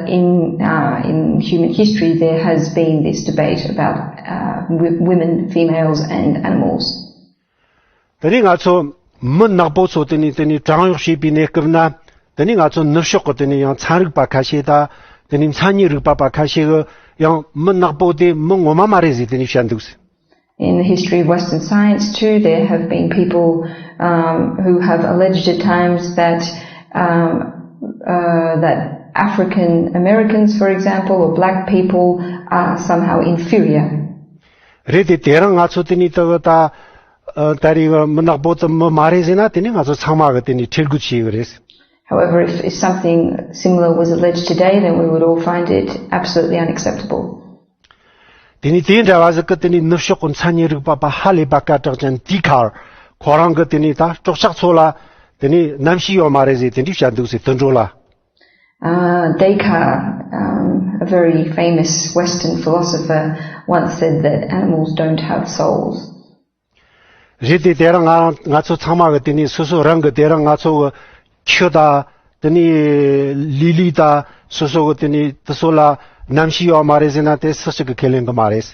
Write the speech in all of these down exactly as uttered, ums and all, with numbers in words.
In, uh, in human history, there has been this debate about, uh, w- women, females, and animals. དེ་ནས་ང་ཚོ་མི་ནག་པོ་ཚོ་དེ་ནས་དེ་ནས་བྲན་གཡོག་བྱས་པའི་གནས་སྐབས་ན། དེ་ནས་ང་ཚོ་ནུབ་ཕྱོགས་ཀྱི་དེ་ནས་ཡང་ཚན་རིག་པ་ཁ་ཤས་དང་། དེ་ནས་མཚན་ཉིད་རིག་པ་པ་ཁ་ཤས་ཀྱིས་ཡང་མི་ནག་པོ་དེ་མི་ངོ་མ་མ་རེད་ཟེར་དེ་ནས་བཤད་འདུག་ཟེར། In the history of Western science too, there have been people, um, who have alleged at times that, um, uh, that African Americans, for example, or black people are somehow inferior. རེད་དེ། དེ་རིང་ང་ཚོ་དེ་ནས་དེ་གི་ད་ཨ་ད་རེས་མི་ནག་པོ་དེ་མི་མ་རེད་ཟེར་ན། དེ་ནས་ང་ཚོ་ཚང་མ་གི་དེ་ནས་ཁྲེལ་དགོད་བྱེད་ཀྱི་རེད། However, if, if something similar was alleged today, then we would all find it absolutely unacceptable. དེ་ནས་དེ་འདྲ་བ་ཟིག་གི་དེ་ནས་ནུབ་ཕྱོགས་ཀྱི་མཚན་ཉིད་རིག་པ་པ་ཧ་ལས་པ་སྐད་གྲགས་ཅན་ཌི་ཀར་ཁོ་རང་གི་དེ་ནས་ད་སྲོག་ཆགས་ཚོ་ལ་དེ་ནས་རྣམ་ཤེས་ཡོད་མ་རེད་ཟེར་དེ་འདྲ་བཤད་འདུག་ཟེར། དུད་འགྲོ་ལ། Uh, Descartes, um, a very famous Western philosopher, once said that animals don't have souls. རེད་དེ། དེ་རིང་ང་ང་ཚོ་ཚང་མ་གི་དེ་ནས་སོ་སོ་རང་གི་དེ་རིང་ང་ཚོ་གི་ཁྱི་དང་དེ་ནས་ལི་ལི་དང་སོ་སོ་གི་དེ་ནས་དེ་ཚོ་ལ་རྣམ་ཤེས་ཡོད་མ་རེད་ཟེར་ན། དེ་སུ་ཞིག་གི་ཁས་ལེན་གི་མ་རེད།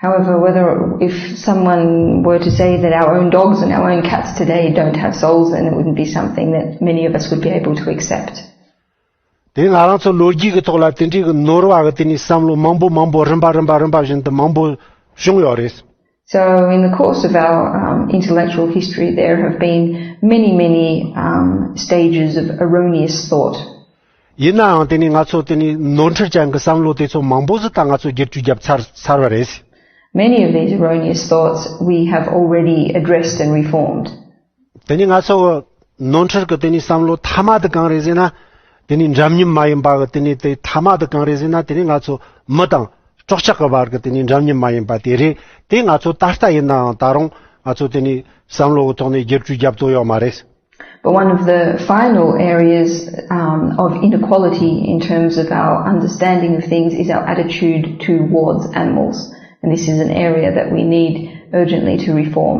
However, whether if someone were to say that our own dogs and our own cats today don't have souls, then it wouldn't be something that many of us would be able to accept. དེ་ང་རང་ཚོ་ལོ་རྒྱུས་ཀྱི་ཐོག་ལ་དེ་འདྲའི་གི་ནོར་བ་གི་དེ་ནས་བསམ་བློ་མང་པོ་མང་པོ་རིམ་པ་རིམ་པ་རིམ་པ་བཞིན་དུ་མང་པོ་བྱུང་ཡོད་རེད། So, in the course of our, um, intellectual history, there have been many, many, um, stages of erroneous thought. ཡིན་ནའང་དེ་ནས་ང་ཚོ་དེ་ནས་ནོར་འཁྲུལ་ཅན་གྱི་བསམ་བློ་དེ་ཚོ་མང་པོ་ཟིག་ད་ང་ཚོ་བསྒྱུར་བཅོས་བརྒྱབ་ཚར་ཚར་བ་རེད། Many of these erroneous thoughts we have already addressed and reformed. དེ་ནས་ང་ཚོ་གི་ནོར་འཁྲུལ་གྱི་དེ་ནས་བསམ་བློ་མཐའ་མ་དེ་གང་རེད་ཟེར་ན། དེ་ནས་འདྲ་མཉམ་མ་ཡིན་པ་གི་དེ་ནས་དེ་མཐའ་མ་དེ་གང་རེད་ཟེར་ན། དེ་ནས་ང་ཚོ་མི་དང་སྲོག་ཆགས་ཀྱི་བར་གྱི་དེ་ནས་འདྲ་མཉམ་མ་ཡིན་པ་དེ་རེད། དེ་ང་ཚོ་ད་ལྟ་ཡིན་ནའང་ད་རུང་ང་ཚོ་དེ་ནས་བསམ་བློ་གི་ཐོག་ནས་བསྒྱུར་བཅོས་བརྒྱབ་ཐུབ་ཡོད་མ་རེད། But one of the final areas, um, of inequality in terms of our understanding of things is our attitude towards animals. And this is an area that we need urgently to reform.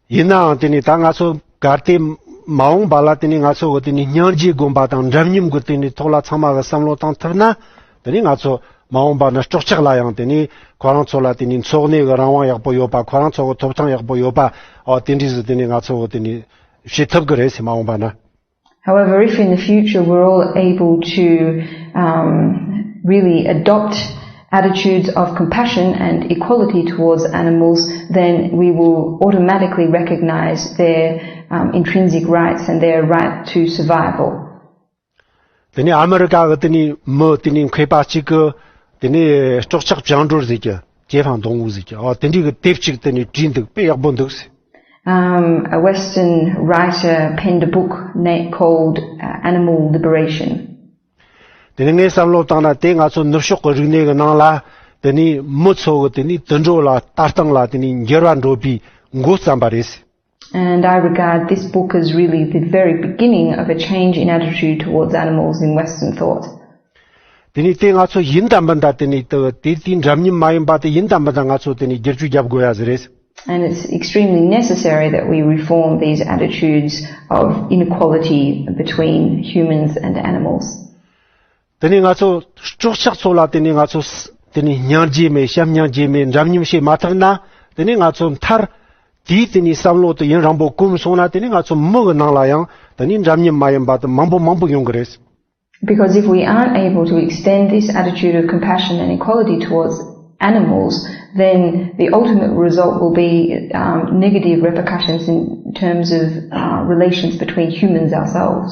ཡིན་ནའང་དེ་ནས་ད་ང་ཚོ་གལ་ཏེ་མ་འོངས་པ་ལ་དེ་ནས་ང་ཚོ་གི་དེ་ནས་སྙིང་རྗེ་སྒོམ་པ་དང་འདྲ་མཉམ་གི་དེ་ནས་ཐོག་ལ་ཚང་མ་གི་བསམ་བློ་བཏང་ཐུབ་ན། དེ་ནས་ང་ཚོ་མ་འོངས་པ་ན་སྲོག་ཆགས་ལ་ཡང་དེ་ནས་ཁོ་རང་ཚོ་ལ་དེ་ནས་འཚོ་གནས་གི་རང་དབང་ཡག་པོ་ཡོད་པ། ཁོ་རང་ཚོ་གི་ཐོབ་ཐང་ཡག་པོ་ཡོད་པ། ཨོ་དེ་འདྲ་ཟིག་དེ་ནས་ང་ཚོ་གི་དེ་ནས་བྱེད་ཐུབ་གི་རེད་ཟེར། མ་འོངས་པ་ན། However, if in the future we're all able to, um, really adopt attitudes of compassion and equality towards animals, then we will automatically recognize their, um, intrinsic rights and their right to survival. དེ་ནས་ཨ་མི་རི་ཀ་གི་དེ་ནས་མི་དེ་ནས་མཁས་པ་གཅིག་གིས་དེ་ནས་སྲོག་ཆགས་བཅིངས་འགྲོལ་ཟེར་གྱི་解放动物ཟེར་གྱི་ཨོ་དེ་འདྲའི་གི་དེབ་ཅིག་དེ་ནས་བྲིས་འདུག་དཔེ་ཡག་པོ་འདུག་ཟེར། Um, a Western writer penned a book na- called, uh, Animal Liberation. དེ་ནས་ངས་བསམ་བློ་བཏང་ན། དེ་ང་ཚོ་ནུབ་ཕྱོགས་ཀྱི་རིག་གནས་ཀྱི་ནང་ལ་དེ་ནས་མི་ཚོ་གི་དེ་ནས་དུད་འགྲོ་ལ་ལྟ་སྟངས་ལ་དེ་ནས་འགྱུར་བ་འགྲོ་བའི་འགོ་བརྩམས་པ་རེད། And I regard this book as really the very beginning of a change in attitude towards animals in Western thought. དེ་ནས་དེ་ང་ཚོ་ཡིན་དང་མིན་དང་དེ་ནས་དེ་དེ་དེའི་འདྲ་མཉམ་མ་ཡིན་པ་དེ་ཡིན་དང་མིན་དང་ང་ཚོ་དེ་ནས་བསྒྱུར་བཅོས་རྒྱབ་དགོས་ཡ་ཟིག་རེད། And it's extremely necessary that we reform these attitudes of inequality between humans and animals. དེ་ནས་ང་ཚོ་སྲོག་ཆགས་ཚོ་ལ་དེ་ནས་ང་ཚོ་ས- དེ་ནས་སྙིང་རྗེ་མེད། བྱམས་སྙིང་རྗེ་མེད། འདྲ་མཉམ་བྱེད་མ་ཐུབ་ན། དེ་ནས་ང་ཚོ་མཐར་དེའི་དེ་ནས་བསམ་བློ་དེ་ཡུན་རིང་པོ་གོམས་སོང་ན། དེ་ནས་ང་ཚོ་མི་གི་ནང་ལ་ཡང་དེ་ནས་འདྲ་མཉམ་མ་ཡིན་པ་དེ་མང་པོ་མང་པོ་ཡོང་གི་རེད། Because if we aren't able to extend this attitude of compassion and equality towards animals, then the ultimate result will be, um, negative repercussions in terms of, uh, relations between humans ourselves.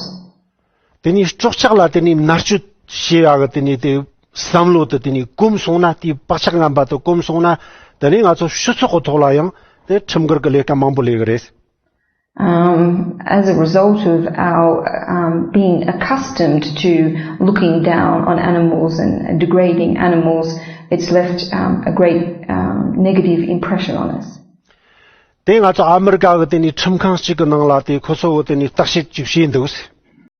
དེ་ནས་སྲོག་ཆགས་ལ་དེ་ནས་མནར་གཅོད་བྱེད་ཡག་གི་དེ་ནས་དེ་བསམ་བློ་དེ་དེ་ནས་གོམས་སོང་ན། དེའི་བག་ཆགས་ངན་པ་དེ་གོམས་སོང་ན། དེ་ནས་ང་ཚོ་སྤྱི་ཚོགས་ཀྱི་ཐོག་ལ་ཡང་དེ་ཁྲིམས་འགལ་གྱི་ལས་ཀ་མང་པོ་ལས་གི་རེད། Um, as a result of our, um, being accustomed to looking down on animals and degrading animals, it's left, um, a great, um, negative impression on us. དེ་ང་ཚོ་ཨ་མི་རི་ཀ་གི་དེ་ནས་ཁྲིམས་ཁང་གཅིག་གི་ནང་ལ་དེ་ཁོ་ཚོ་གི་དེ་ནས་བརྟག་དཔྱད་ཅིག་བྱས་འདུག